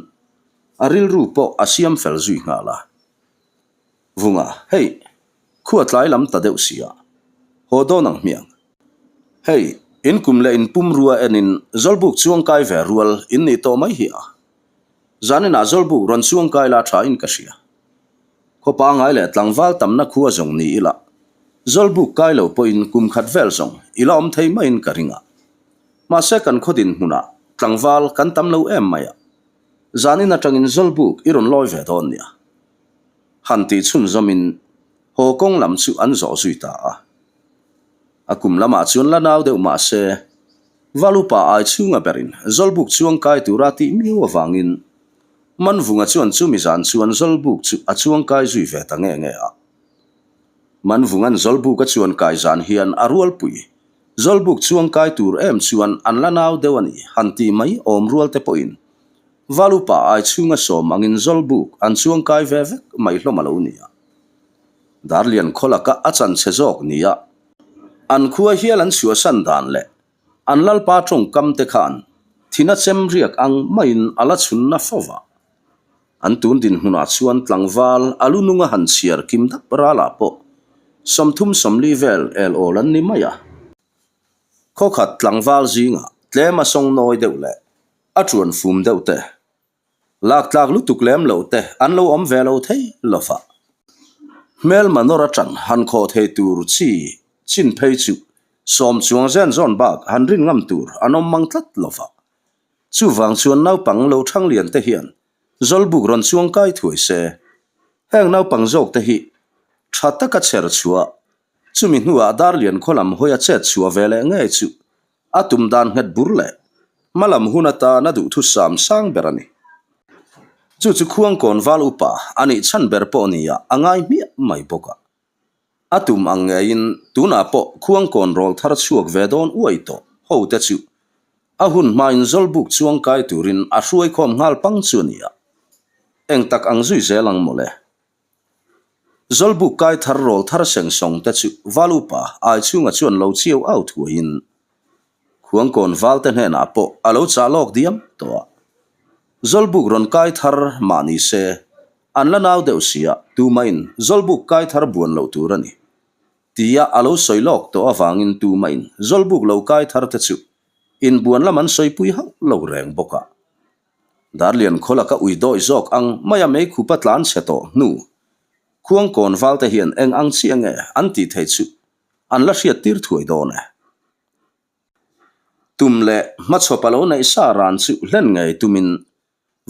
a rilru pawh a siam fel zui nghal a. Vunga, hei, khua tlai lam ta deuh sia, haw dawn ang hmiang. Hei, in kum leh in pum rua enin Zawlbuk chuangkai ve rual in nih tawh mai hi a. Zaninah Zawlbuk rawn chuangkai la tha in ka hria. Khaw pangai leh tlangval tamna khua zawng ni ila, Zawlbuk kai lo pawhin kum khat vel zawng i la awm thei maiin ka ring a. Mahse kan khaw dinhmunah tlangval kan tam lo em mai a. Zanin atangin Zawlbuk i rawn lawi ve dawn nia. Han tih chhunzawmin haw kawng lam chu an zawh zui ta a. A kum lamah chuan la nau deuh mah se, Valupa ai chhunga berin Zawlbuk chuang kai tura tih miau avangin Manvunga chuan chumi zan chuan Zawlbuk chu a chuang kai zui ve ta nge nge a. Manvunga'n Zawlbuk a chuan kai zan hian a rualpui Zawlbuk chuang kai tur em chuan an la nau deuh a ni han tih mai awm rual te pawhin Valupa ai chhunga sawm angin Zawlbuk an chuang kai ve vek mai hlawm a lo ni a. Darlian khaw laka a chan chhe zawk ni a, an khua hial an chhuahsan dan leh an lalpa tawngkam te khan thina chem riak ang maiin a la chhunna fo va. An tun dinhmunah chuan tlangval a lu nunga han chhiar kim dap ralah pawh 30 40 vel el awl an ni mai a. Khawkhat tlangval zingah tlem a sawngnawi deuh leh A ṭuan fum deuh te, lak tlak lutuk lem loh te an lo awm ve lo thei lo va. Hmelma nawr aṭang han khawh thei tur chi chin phei chu sawm chuang zen zawn bak han rin ngam tur an awm mang tlat lo va. Chuvang chuan naupang lo ṭhang lian te hian Zawlbuk rawn chuang kai thuai se, heng naupang zawk te hi ṭha taka chher chhuah, chumi hnuah Darlian khaw lam hawi a chet chhuah ve leh ngei chu A tum dan nghet bur leh. Hmalam hun atana duhthusam sang ber a ni. Chu chu Khuangkawn val upa a nih chhan ber pawh nia a ngai hmiah mai bawk a. A tum ang ngeiin tunah pawh Khuangkawn rawl thar chhuak ve dawn uai tawh ho te chu a hun hmain Zawlbuk chuang kai turin a hruai khawm nghal pang chu a ni a. Eng tak ang zui zel ang mawle. Zawlbuk kai thar rawl thar seng sawng te chu val upa ai chhunga chuan lo chiau au thuaiin Khuangkawn valte hnenah pawh a lo chah lawk diam tawh a. Zawlbuk rawn kai thar mah ni se, an la nau deuh si a, tumahin Zawlbuk kai thar buan loh tur a ni. Tia a lo sawi lawk tawh avangin tumahin Zawlbuk lo kai thar te chu inbuan lam an sawipui hauh lo reng bawk a. Darlian khaw laka ui dawih zawk ang maia meikhupa tlan chhe tawh hnu Khuangkawn valte hian eng ang chiah nge an tih theih chu an la hriat tir thuai dawn e. Tum leh hmachhawp a lo neih sa ran chu hlen ngei tumin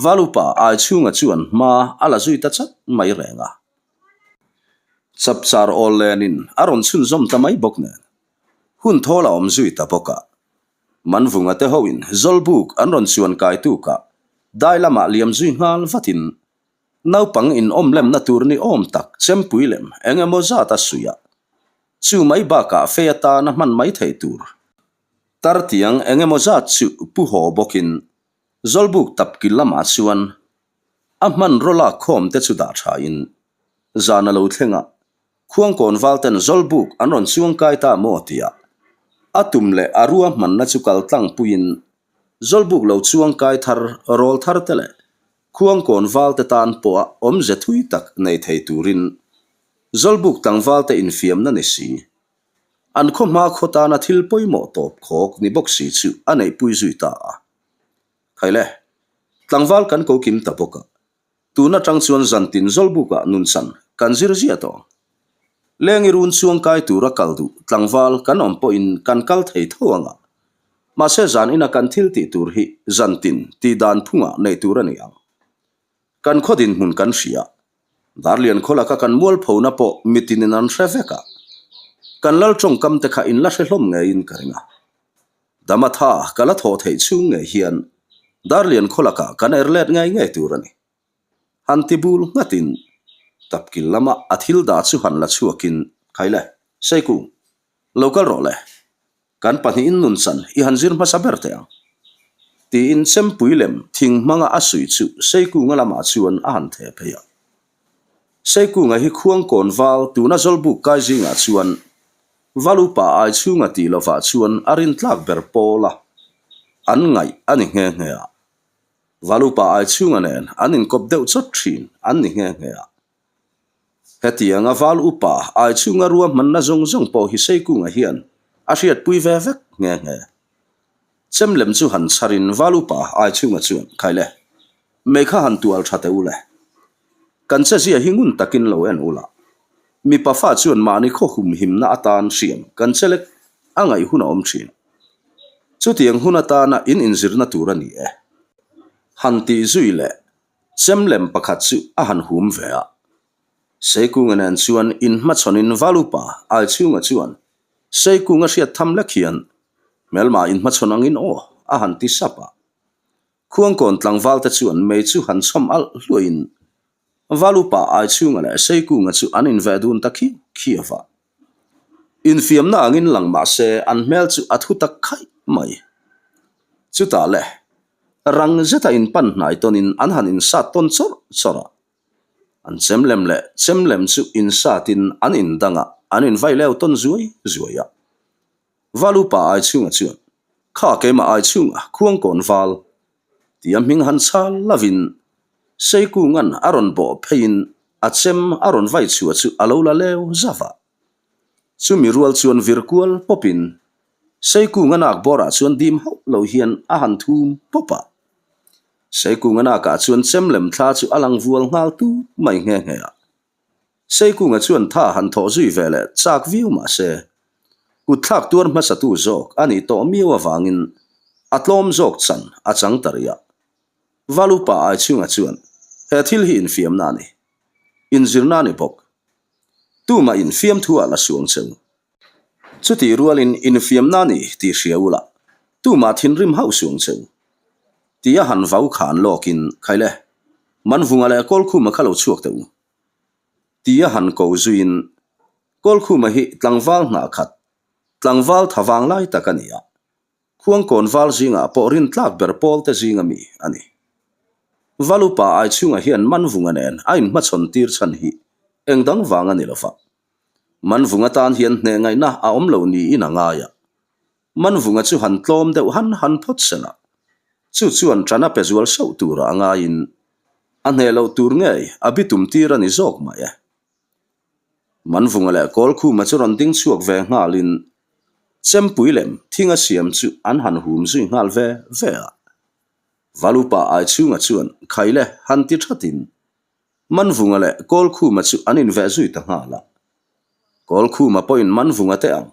Valupa Aichhunga chuan hma a la zui ta chat mai reng a. Chapchar awl lenin a rawn chhunzawm ta mai bawk nen hun thawl a awm zui ta bawk a. Manvunga te hoin Zawlbuk an rawn chuan kai tukah dai lamah liam zui nghal vatin Naupang inawm lemna tur ni awm tak chempui lem eng emaw zat a suih a, chu mai bakah fei atana hman mai theih tur. Tartiang eng emaw zat chu pu haw bawkin Zawlbuk tapkil lamah chuan a hmanraw lak khawm te chu dah thain zan a lo thleng a, Khuangkawn valten Zawlbuk an rawn chuangkai ta maw tia a tum leh a ruahmanna chu kal tlangpuiin Zawlbuk lo chuangkai thar rawl thar te leh Khuangkawn valte tan pawha awmze thui tak nei thei turin Zawlbuk tlangvalte infiamna ni si. An khaw hma khaw tana thil pawimawh tawp khawk ni bawk si chu a neihpui zui ta a. Khaile, tlangval kan ko kim ta bawk a, Tun atang chuan zantin Zawlbukah nunchan kan zir ziah tawh ang. Lengi run chuang kai tura kal duh tlangval kan awm pawhin kan kal thei tho ang a. Mahse zan ina kan thil tih tur hi zantin tih dan phungah nei tur a ni ang. Kan khaw dinhmun kan hria. Darlian khaw laka kan mualphona pawh mitinin an hre vek a. Kan lal tawngkam te kha in la hre hlawm ngeiin ka ring a. Damatha ka la thawh theih chhung ngei hian Darlian khaw lakah kan er let ngei ngei tur a ni. Han ti bul nghatin tapkil lama a thil dah chu han la chhuakin, Khaile, Seikung, lo kal rawh le. Kan pahnihin nunchan i han zir hmasa ber teh ang. Tiin chempui lem thing hmanga a suih chu Seikunga lamah chuan a han theh phei a. Seikunga hi Khuangkawn val tuna Zawlbuk kai zingah chuan Valupa ai chhunga tih lovah chuan a rintlak ber pawl a, an ngaih a ni nghe nghe a. Valupa ai chhunga nen an inkawp deuh chawt thin an ni nghe nghe a. Hetianga val upa ai chhunga ruahmanna zawng zawng pawh hi Seikunga hian a hriatpui ve vek nghe nghe. Chem lem chu han chharin val upa ai chhunga chuan, Khaile, mei kha han tual tha teh u le. Kan chezia hi ngun takin lo en ula. Mipa fa chuan mahni khaw humhimna atan hriam kan chelek a ngaih hun a awm thin. Chutiang hun atana in inzirna tur a ni e. Han tih zui leh chem lem pakhat chu a han hum ve a. Seikunga nen chuan inhmachhawnin Valupa Aichhunga chuan Seikunga hriat tham lek hian hmelma inhmachhawn angin aw a han ti sap a. Khuangkawn tlangval te chuan mei chu han chhawm alh hluaiin Valupa Aichhunga leh Seikunga chu an inveh dun ta khiau khiau a. Infiamna angin lang mah se an hmel chu a thu tak khaih mai. Chutah le, rang zeta inpan hnai tawnin an han insat tawn chawrh chawrh a. An chem lem leh chem lem chu insatin an indang a, an invai leu tawn zuai zuai a. Valupa Aichhunga chuan, Kha keimah Aichhunga, Khuangkawn val, tia hming han chhal lovin Seikunga'n a rawn bawh pheiin a chem a rawn vai chhuah chu a lo la leu zauh a. Chumi rual chuan vir kual pawpin Seikunga nak bawrah chuan dim hauh lo hian a han thum pawp a. Seikunga nakah chuan chem lem thla chu a lang vual nghal tut mai nghe nghe a. Seikunga chuan tha han thawh zui ve leh chak viau mah se, kut thlak tuar hmasatu zawk a nih tawh miau avangin a tlawm zawk chan a chang ta rih a. Valupa Aichhunga chuan he thil hi infiamna a ni. Inzirna a ni bawk. Tumah in fiamthu ah la suang cheu. Chutih rualin infiamna a ni tih hria ula, tumah thinrim hauh suang cheu. Tia han vau khan lawkin, Khaile, Manvunga leh Kawlkhuma kha lo chhuak teh u. Tia han ko zuiin, Kawlkhuma hi tlangval hnah khat, tlangval tha vang lai tak a ni a, Khuangkawn val zingah pawh rintlak ber pawl te zinga mi a ni. Valupa Aichhunga hian Manvunga nen a inhmachhawn tir chhan hi eng dang vang a ni lova. Manvunga tan hian hneh ngaihna a awm lo niin a ngai a. Manvunga chu han tlawm deuh han han phawt se la, chu chuan ṭan a pe zual sauh tura a ngaiin a hneh loh tur ngei a bitum tir a ni zawk mai e. Manvunga leh Kawlkhuma chu rawn ding chhuak ve nghalin Chempui lem thinga siam chu an han hum zui nghal ve ve a. Valupa Aichhunga chuan Khaile han ti thatin Manvunga leh Kawlkhuma chu an inveh zui ta nghal a. Kawlkhuma pawhin Manvunga te ang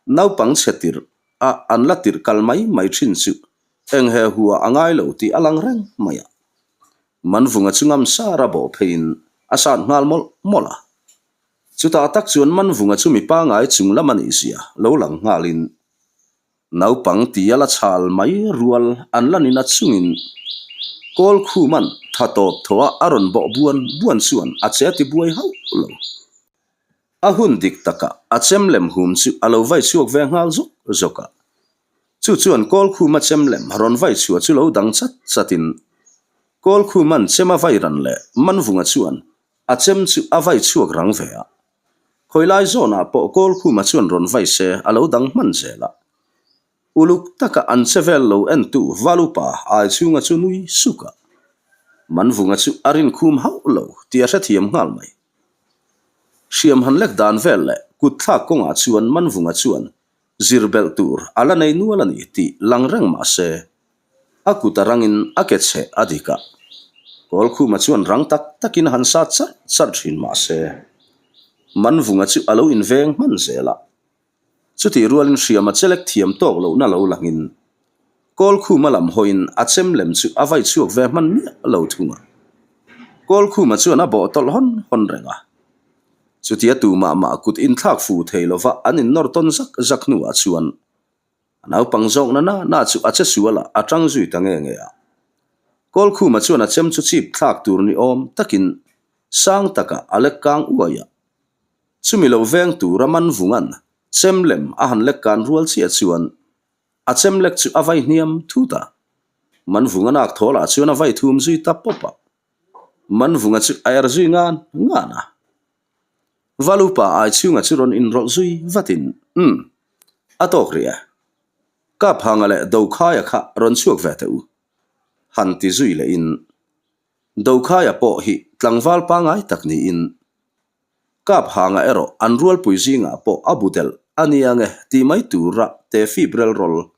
naupang chhe tirh a an la tirh kal mai mai thin chu eng he hua a ngai lo tih a lang reng mai a. Manvunga chu ngam sar a bawh pheiin a sat nghal mawlh mawlh a. Chutah tak chuan Manvunga chu mi pangai chung lam a nih zia lo lang nghalin naupang tia la chhal mai rual an la ni na chungin Kawlkhuman tha tawp thaw a a rawn bawh buan buan chuan a che ti buai hauh lo. A hun dik takah a chem lem hum chu a lo vai chhuak ve nghal zawk zawk a. Chu chuan Kawlkhuma chem lem rawn vai chhuah chu lo dang chat chatin Kawlkhuman chem a vai ran leh Manvunga chuan a chem chu a vai chhuak rang ve a. Khawilai zawnah pawh Kawlkhuma chuan rawn vai se a lo dang hman zel a. Uluk taka an che vel lo entu Valupa ai chhunga chu nui suk a. Manvunga chu a rinkhum hauh lo tih a hrethiam nghal mai. Hriam han lek dan vel leh kut thlak kawngah chuan Manvunga chuan zir belh tur a la nei nual a ni tih lang reng mah se, a kut a rangin a ke chhe a dik a. Kawlkhuma chuan rang tak takin han sat charh charh thin mah se, Manvunga chu a lo inveng hman zel a. Chutih rualin hriam a chelek thiam tawk lohna lo langin Kawlkhuma lam hawiin a chem lem chu a vai chhuak ve hman miah lo thung a. Kawlkhuma chuan a bawh tawlh hawn hawn reng a. Chutia tumah mah kut inthlak fu thei lova an innawr tawn zak zak hnuah chuan a naupang zawkna na na chu a che sual a, a tang zui ta nge nge a. Kawlkhuma chuan a chem chu chip thlak tur ni awm takin sang takah a lek kang uai a. Chumi lo veng tura Manvunga'n chem lem a han lek kan rual chiah chuan a chem lek chu a vai hniam thut a. Manvunga nak thawlah chuan a vai thum zui ta pawp a. Manvunga chu a er zui ngan ngan a. Valupa Aichhunga chu rawn inrawlh zui vatin, Umm, a tawk rih e. Kaphanga leh Dokhaia kha rawn chhuak ve teh u. Han ti zui lehin, Dokhaia pawh hi tlangval pangai tak niin, Kaphanga erawh an rualpui zingah pawh a bu delh a nia nge tih mai tura te fip rel rawl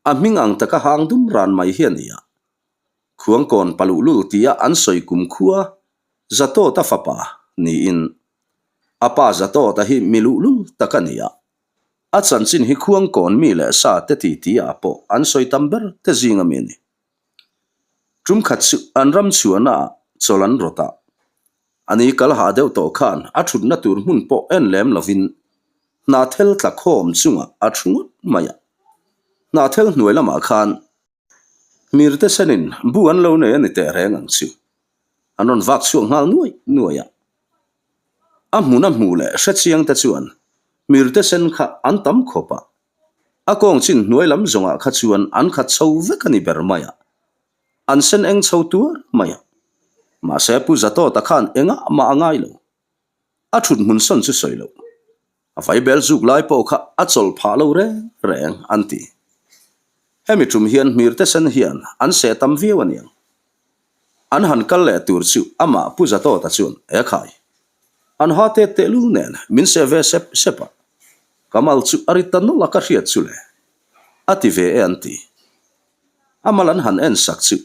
a hming ang taka hang dum ran mai hi a ni a. Khuangkawn paluhlul tia an sawi kum khua Zatawta fapa niin a pa Zatawta hi mi luhlul tak a ni a. A chanchin hi Khuangkawn mi leh sa te titi ah pawh an sawi tam ber te zing ami a ni. Tum khat chu an ram chhuahna ah chawl an rawt a. A ni kal hah deuh tawh khan a thutna tur hmun pawh en lem lovin hnahthel tla khawm chungah a thu ngawt mai a. Hnahthel hnuai lamah khan Mirte senin bu an lo nei a ni teh reng ang chu. An rawn vak chhuak nghal nuai nuai a. A hmun a hmuh leh hrechiang te chuan Mirte sen kha an tam khawp a. A kawng chin hnuai lam zawngah kha chuan an khat chho vek a ni ber mai a. An sen eng chho tuar mai a. Mahse Pu Zatawta khan engah mah a ngai lo. A thut hmun sawn chu sawi loh. A vaibel zuk lai pawh kha a chawlh phah lo reng reng an ti. Hemi tum hian hmirte sen hian an seh tam viau a niang. An han kal leh tur chu amah Pu Zatawta chuan, E khai, an ha tet tehlul nen min seh ve sep sep a, ka mal chu a rit ta nawlh a ka hriat chu le, a ti ve e an ti. A mal an han en sak chu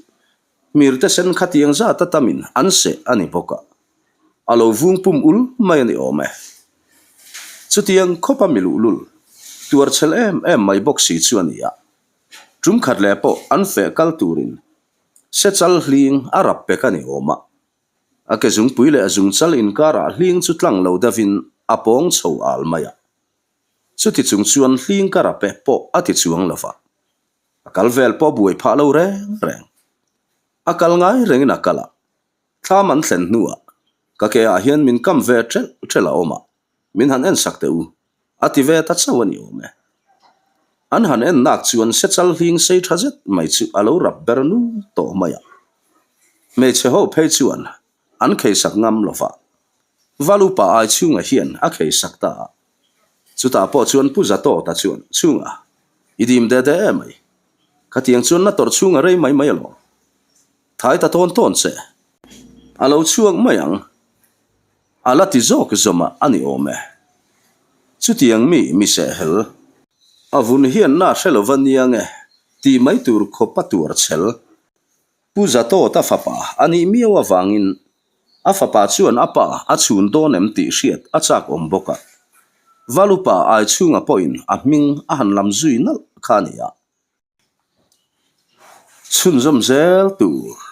Mirte sen khatiang zat a tamin an seh a ni bawk a, a lo vung pum ul mai a ni awm e. Chutiang khawpa mi luhlul, tuar chhel em em mai bawk si chu a ni a. Tum khat leh pawh an feh kal turin sechal hling a rap pek a ni awm a. A ke zungpui leh zungchal inkarah hling chu tlang lo deuhin a pawng chho al mai a. Chuti chung chuan hling ka rap e pawh a ti chuang lo va. kal vel pawh buai phah lo reng reng. A kal ngai rengin a kal a, thlam an thlen hnuah ka ke ah hian min kam ve ṭelh ṭelh a awm a, min han en sak teh u, a ti ve ta chauh a ni awm e. An han en nak chuan sechal hling sei ṭha zet mai chu a lo rap ber nu tawh mai a. Hmeichhe ho phei chuan an kheisak ngam lo va, Valupa ai chhunga hian a kheisak ta a. Chutah pawh chuan Pu Zatawta chuan, Chhunga, i dim de de em mai. Khatiang chuan na tawrh chhunga rei mai mai alawm. Thai ta tawn tawn che. A lo chhuak mai ang. A la ti zawk zawm a a ni awm e. Chutiang mi mi sehhel. A vun hian na hre lova niang e tih mai tur khawp a tuar chhel. Pu Zatawta fapa a nih miau avangin a fapa chuan a pa a chhun dawn em tih hriat a chak awm bawk a. Valupa Aichhunga pawhin a hming a han lam zui nalh kha a ni a. Chhunzawm zel tur.